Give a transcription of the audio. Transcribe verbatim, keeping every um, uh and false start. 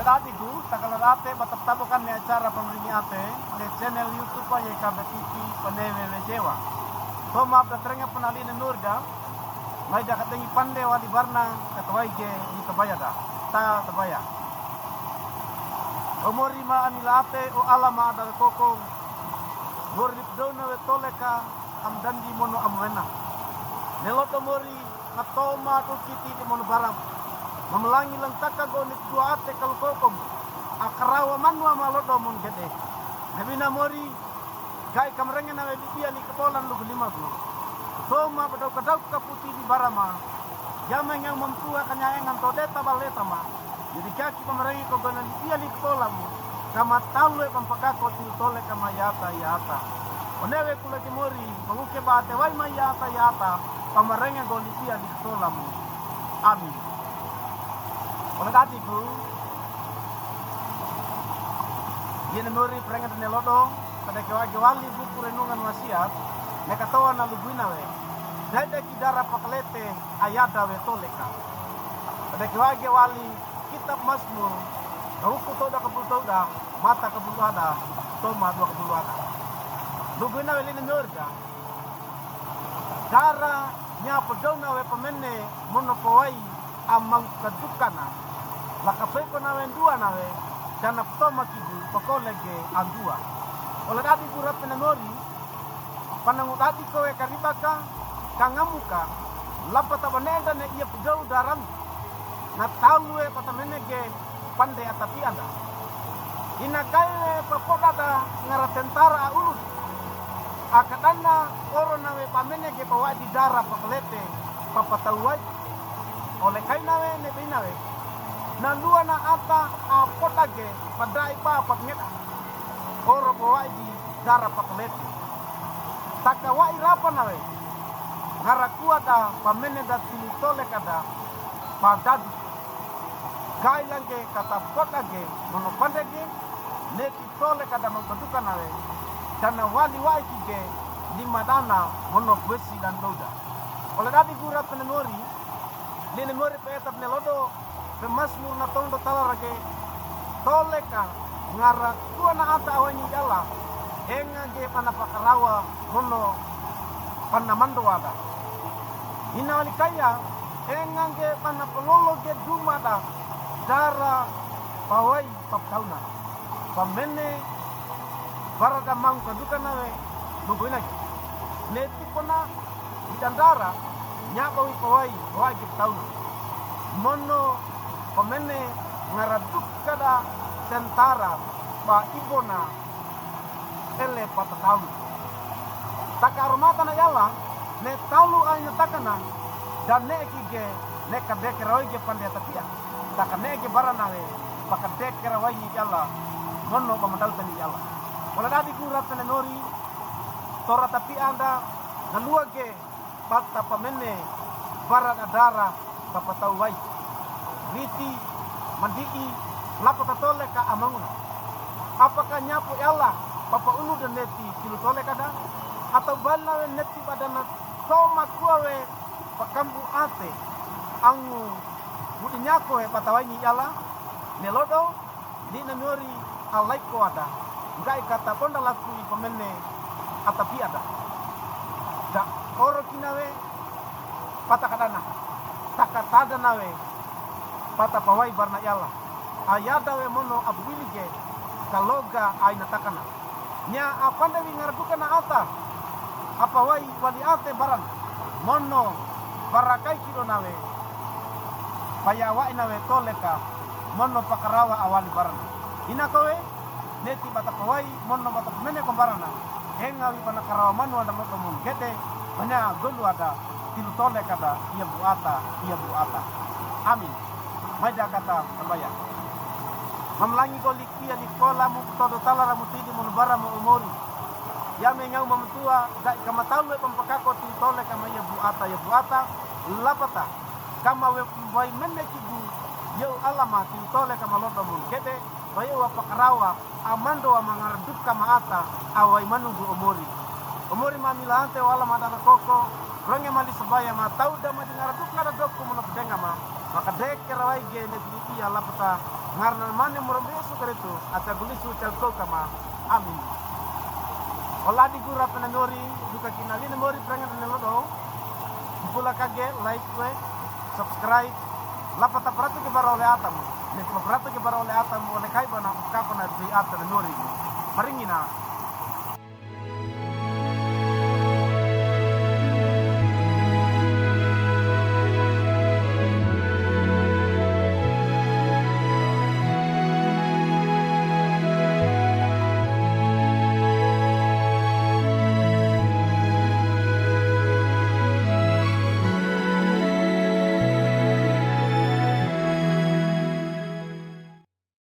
Tadiku, takala rate ba taptabokan ne acara pamringi ate ne channel YouTube a Y K B T V Panewe Wejewa. Toma pdatrengapana li ne Norda, mayda katengi pande wali barna, katawayge ni tabayada. Ta tabaya. O mori ma amila ate, o ala ma adal koko. Mori pdona we toleka, amdandi mono amwena. Neloto mori, na toma tokiti di mono baram. Mamlangi lantaka go ni dua ate kalkokom. Akarawa manwa malodo mon gede. Nabina mori, gai kamrenge nawe libia li katolan lugu lima gu. Toma padaw kadaw kaputi di barama. Yama ngang mamtua kanyaengan to deta baletama. Jadi kaki pamrenge ko gona libia li katolan mu. Kama talwe pampakako til tole kama yata yata. Onewe kulagi mori, manguke ba ate way ma yata yata, pamrenge go libia li katolan mu. Amin. Ola dati ku, yene mori prengat ne lodo, pada kewage wali buku renungan wasiat, ne katoa na luguina we. Dada ki dara pakalete, ayada we toleka. Pada kewage wali, kitab Masmur, kawuku toda kabul toda, mata kabul ada, toma dua kabul ada. Luguina we lini mori da. Dara nya pdona we pamene mono paway a mangkadukana. Lakapeko nawe ndua nawe, dana ptoma kidu pakolege andua. Ola dadi gura pene mori, panangu dadi kowe karibaka, kangamuka, lapata baneda ne iya pdaw daran. Na talwe patamenege pande atapi anda. Ina kaiwe papodada ngara tentara a ulud. Akadana oro nawe pamenege pawadi dara pakalete papataway. Ole kainawe ne bainawe. Na lua na ata apodage padai pa pangeda. Oro pawadi dara pakalete. Takawai rapa nawe. Ngara kuada pameneda tili tole kada padadu. Gai langge kata podage mono pandege, ne ti tole kada mangkaduka nawe, dana wali wai kige, lima dana mono bwesi dan doda. Ole dadi gura pene mori, lene mori pe etap ne lodo, pe Masmur na tondo talarage, toleka ngara kuana ata awani dala, engage pana pakarawa mono pana mandoada. Ina wali kaya, engage pana palologe dumada, dara pawai paptauna. Pamene barada mangkaduka nawe, luguinage. Ne tipona, idandara, nya bawi pawai, pawai giptauna. Mono, pamene ngaraduk kada tentara, pa ibona, ele patatauna. Taka aromata na yala, ne talu ay natakana, dane kige, ne kadeke rawi ge pande tapia. Taka nege baranawe, pakadeke rawaini yala, mono pamadawtani yala. Wala dadi gura pene nori, tora tapi anda, na luage, pata pamene, barada dara, papatawai. Riti, mandii, lapata toleka amanguna. Apaka nyapo yala, papaunu da neti, kilu toleka da? Ataw bali nawe neti badana, toma kuawe, pakambu ate, angu, Budi nyako he patawaini yala, ne lodo, ni na miori alay ko ada, ngai kata bonda laku i pamene atapi ada. Da oro kinawe, pata kadana, taka tada nawe, pata pawai barna yala, ayada we mono abu wilige, kaloga ay natakana. Nya apande wi ngaradukana ata, apawai wali ate baran, mono barakai kido nawe, payawai nawe toleka, mono pakarawa awali baran. Ina kowe, neti bata pawai, mono bata pamene ko barana, henga wi pana karawa manu ada moto mon gede, manya gondu ada, tilu toleka da, iya bu ata, iya bu ata. Amin. Maida kata, tambaya. Mamlangi goli Iya di kola mu todo talara mu tidi mu lubara mu umori. Yame ngaw mamtua, da ika matawe pampakako ti tole kama iya buata, iya buata, lapata. Kama we mbay mene kigu, yaw alama ti tole kama lodo mu gede, bayo wa pakarawa, amando wa mangaraduk kama ata, away manugu umori. Umori mamilahante wa alama dada koko, ronge mali sabaya ma tawda ma di ngaraduk ngada doku mu nabdengama, makadek keraway ge ne ti iya lapata, Angaran a Ama, ni Wa'g Maanhaw Moroa, Isus Kristo, a tiya goliso, tiya goto kama. Amin. Ola di gora tane nori, doka kina lina mori prangen ne lodo. Mpola kagiya like we, subscribe. Lapat a parati ke bara ole a tamu. Ne ke parati ke bara ole a tamu, ole kay ba na ukapana di a tane nori. Maringina.